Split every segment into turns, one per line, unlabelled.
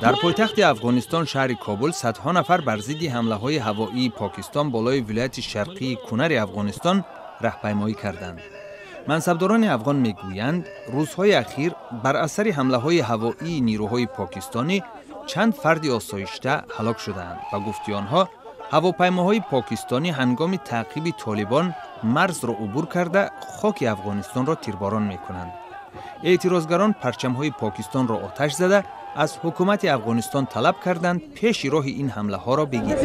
Дар пойтахти Афғонистон, шаҳри Кобул, садҳо нафар бар зидди ҳамлаҳои ҳавоии Покистон болои вилояти шарқии Кунари Афғонистон раҳпаймоӣ карданд. Мансабдорони афғон мегӯянд, рӯзҳои ахир бар асари ҳамлаҳои ҳавоии нирӯҳои покистонӣ чанд фарди осоишта ҳалок шудаанд. Ба гуфти онҳо, ҳавопаймоҳои покистонӣ ҳангоми таъқиби толибон марзро убур карда, хоки Афғонистонро тирборон мекунанд. Эътирозгарон парчамҳои Покистонро оташ зада, аз ҳукумати Афғонистон талаб карданд, пеши роҳи ин ҳамлаҳоро бигирад.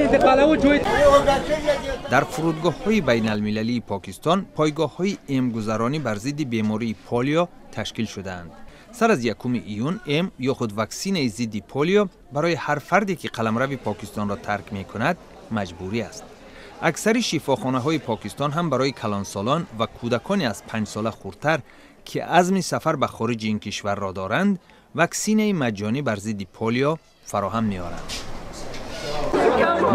Дар фурудгоҳҳои байналмилалии Покистон пойгоҳҳои эмгузаронӣ бар зидди бемории полио ташкил шудаанд. Сар аз 1 июн эм ё худ ваксинаи зидди полио барои ҳар фарде, ки қаламрави Покистонро тарк мекунад, маҷбурӣ аст. Аксари шифохонаҳои Покистон ҳам барои калонсолон ва кӯдакони аз 5 сола хурдтар, ки азми сафар ба хориҷи ин кишварро доранд, ваксинаи маҷҷонӣ бар зидди полио фароҳам меоранд.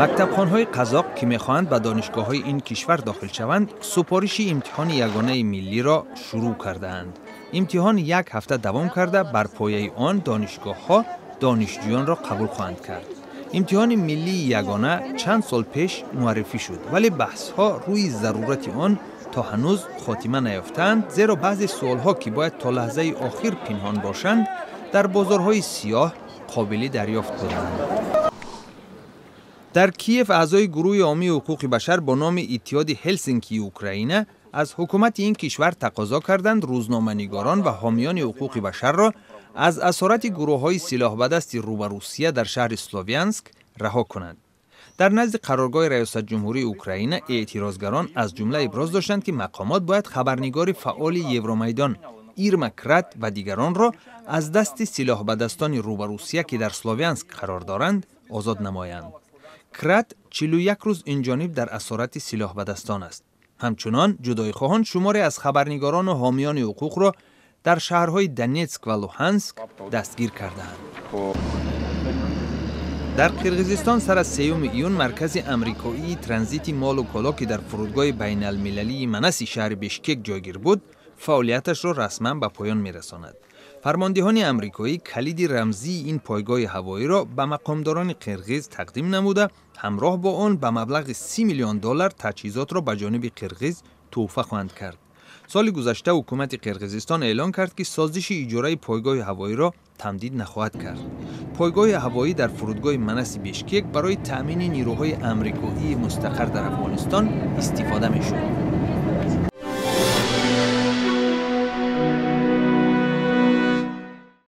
Мактабхонҳои қазоқ, ки мехоҳанд ба донишгоҳҳои ин кишвар дохил шаванд, супориши имтиҳони ягонаи миллиро шурӯъ кардаанд. Имтиҳон як ҳафта давом карда, бар пояи он донишгоҳҳо донишҷӯёнро қабул хоҳанд кард. Имтиҳони миллии ягона чанд сол пеш муаррифӣ шуд, вале баҳсҳо рӯи зарурати он то ҳанӯз хотима наёфтаанд, зеро баъзе суолҳо, ки бояд то лаҳзаи охир пинҳон бошанд, дар бозорҳои сиёҳ қобили дарёфт буданд. Дар Киев аъзои гурӯҳи ҳомии ҳуқуқи башар бо номи Иттиҳоди Ҳелсинкии Украина аз ҳукумати ин кишвар тақозо карданд, рӯзноманигорон ва ҳомиёни ҳуқуқи башарро аз асорати гурӯҳҳои силоҳбадасти рӯ ба Русия дар шаҳри Словянск раҳо кунанд. Дар назди қароргоҳи раёсатҷумҳурии Украина эътирозгарон аз ҷумла иброз доштанд, ки мақомот бояд хабарнигори фаъоли Евромайдон Ирма Крат ва дигаронро аз дасти силоҳбадастони рӯ ба Русия, ки дар Словянск қарор доранд, озод намоянд. Крат 41 рӯз инҷониб дар асорати силоҳбадастон аст. Ҳамчунон ҷудоихоҳон шуморе аз хабарнигорону ҳомиёни ҳуқуқро дар шаҳрҳои Донетск ва Луҳанск дастгир кардаанд. Дар Қирғизистон сар аз 3 июн маркази амрикоии транзити молу коло, ки дар фурудгоҳи байналмилалии Манаси шаҳри Бишкек ҷойгир буд, фаъолияташро расман ба поён мерасонад. Фармондиҳони амрикоӣ калиди рамзии ин пойгоҳи ҳавоиро ба мақомдорони қирғиз тақдим намуда, ҳамроҳ бо он ба маблағи 30 миллион доллар таҷҳизотро ба ҷониби қирғиз тӯҳфа хоҳанд кард. Соли гузашта ҳукумати Қирғизистон эълон кард, ки созиши иҷораи пойгоҳи ҳавоиро тамдид нахоҳад кард. Пойгоҳи ҳавоӣ дар фурудгоҳи Манаси Бишкек барои таъмини нирӯҳои амрикоии мустақар дар Афғонистон истифода мешуд.